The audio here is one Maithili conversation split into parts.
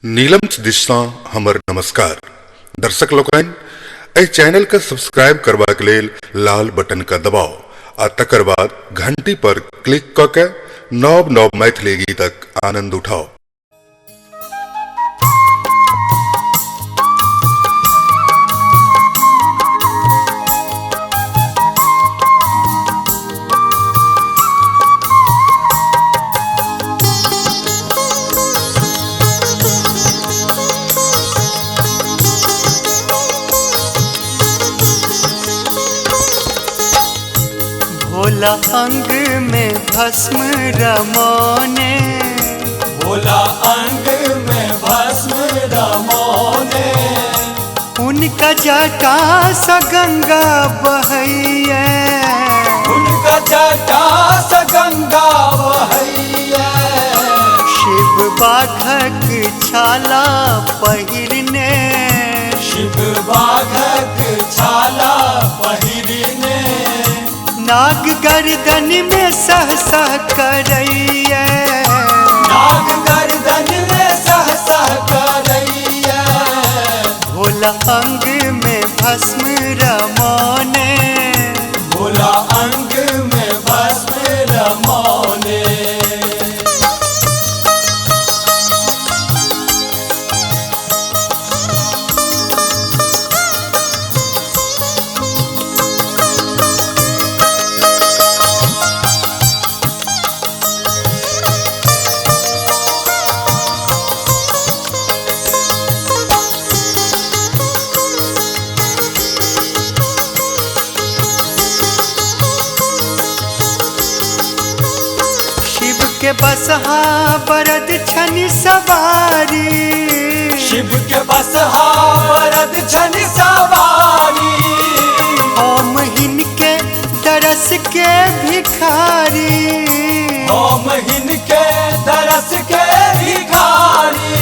नीलम दिससँ हमर नमस्कार। दर्शक लोकनि, एहि चैनल के सब्सक्राइब करबाक लेल लाल बटन के दबाउ आ तकर बाद घंटी पर क्लिक क के नव नव मैथिली गीतक आनंद उठाउ। भोला अंग में भस्म रमोने, भोला अंग में भस्म रमोने, उनका जटा सा गंगा बहैये, उनका जटा सा गंगा बहैये, शिव बाघक छाला पहिरने, शिव बाघक छाला पहिरने, नाग गर्दन में सह सह करैये, नाग गर्दन में सह सह करैये, भोला अंग में भस्म रमोने, भोला अंग में भस्म रमोने। शिव के बसहा बरद छनि सवारी, शिव के बसहा बरद छनि सवारी, हम हिनके दरस के भिखारी, हम हिनके दरस के भिखारी,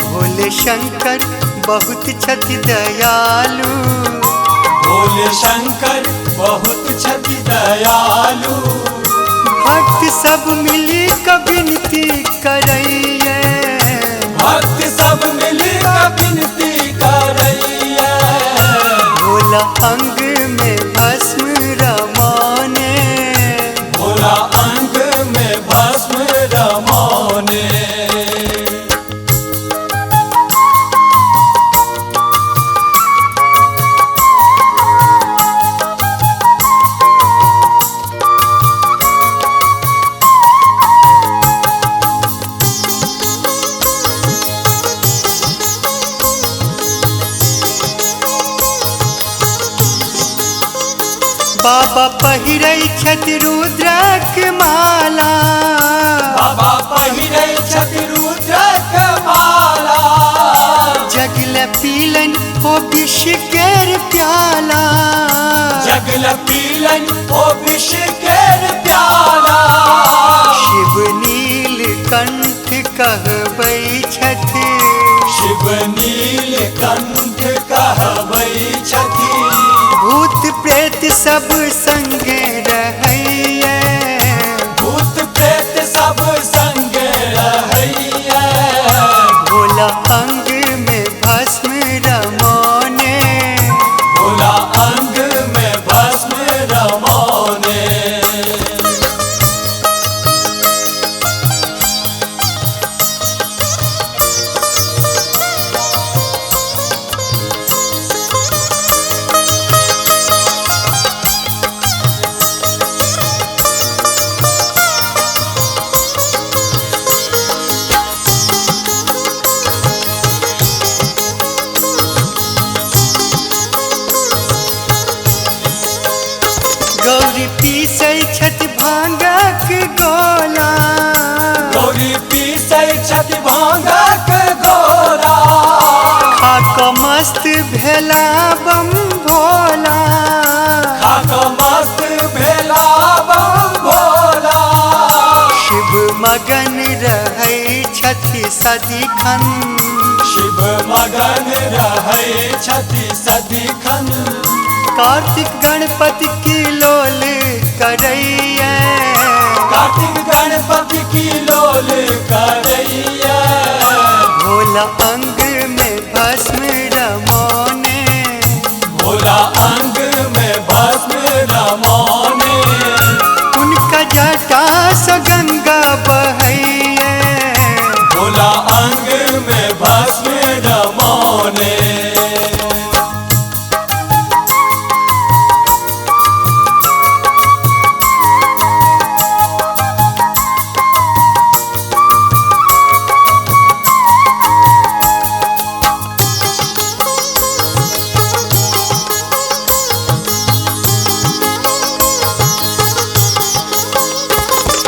भोले शंकर बहुत छथि दयालु, भोले शंकर बहुत छथि दयालु, भक्त सब मिली क विनती करैये, भक्त सब मिली क विनती करैये, भोला अंग में भस्म रमोने, भोला अंग में भस्म रमोने। बाबा पहिरै छथि रुद्रक माला, बाबा पहिरै छथि रुद्रक माला, जगल पीलन ओ विष केर प्याला, जगल पीलन ओ विष केर प्याला, शिव नीलकंठ कहबै छथि, शिव नीलकंठ कहबै छथि, भूत प्रेत सब संगे रहैये, भूत प्रेत सब संगे रहैये, भोला अंग में भस्म रमोने, भोला अंग में भस्म रमोने। गौरी पीसै छथि भांगक गोला, गौरी पीसै छथि भांगक गोला, खा क मस्त भेला बम भोला, खा क मस्त भेला बम भोला, शिव मगन रहै छथि सदिखन, शिव मगन रहै छथि सदिखन, कार्तिक गणपति की लोल करैये, कार्तिक गणपति की लोल करैये, भोला भोला अंग में भस्म रमौने। भोला अंग में भस्म रमौने। उनका जटा स गंगा बहैये। भोला अंग में भस्म रमौने।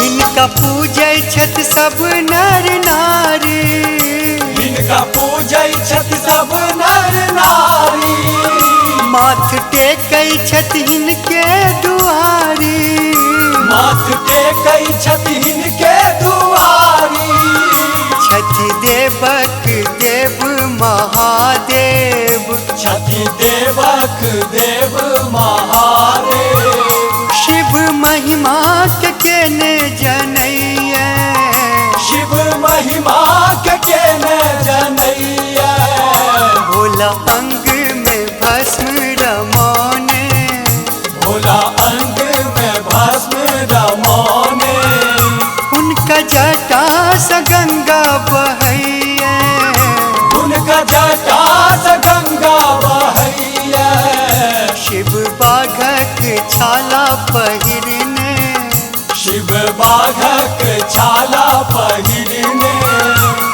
हिनका पूजै छथि सब नर नारी। हिनका पूजै छथि सब नर नारी। माथ टेकै छथि हिनके दुआरी। माथ टेकै छथि हिनके दुआरी। छथि देवक देव महादेव। छथि देवक देव महादेव। शिव महिमा के केने जनैये। शिव महिमा के केने जनैये। भोला अंग में भस्म रमौने। भोला अंग में भस्म रमौने। उनका जटा स गंगा बहैये। उनका जटा स गंगा बहैये। शिव बाघक छाला पहिरने। शिव बाघक छाला पहिरने।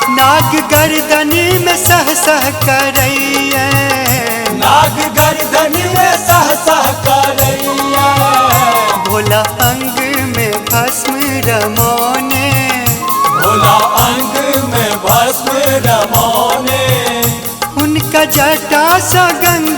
नाग गर्दनी में सह सह करैये। नाग गर्दनी में सह सह करैये। भोला अंग में भस्म रमौने। भोला अंग में भस्म रमौने। उनका जटा स गंगा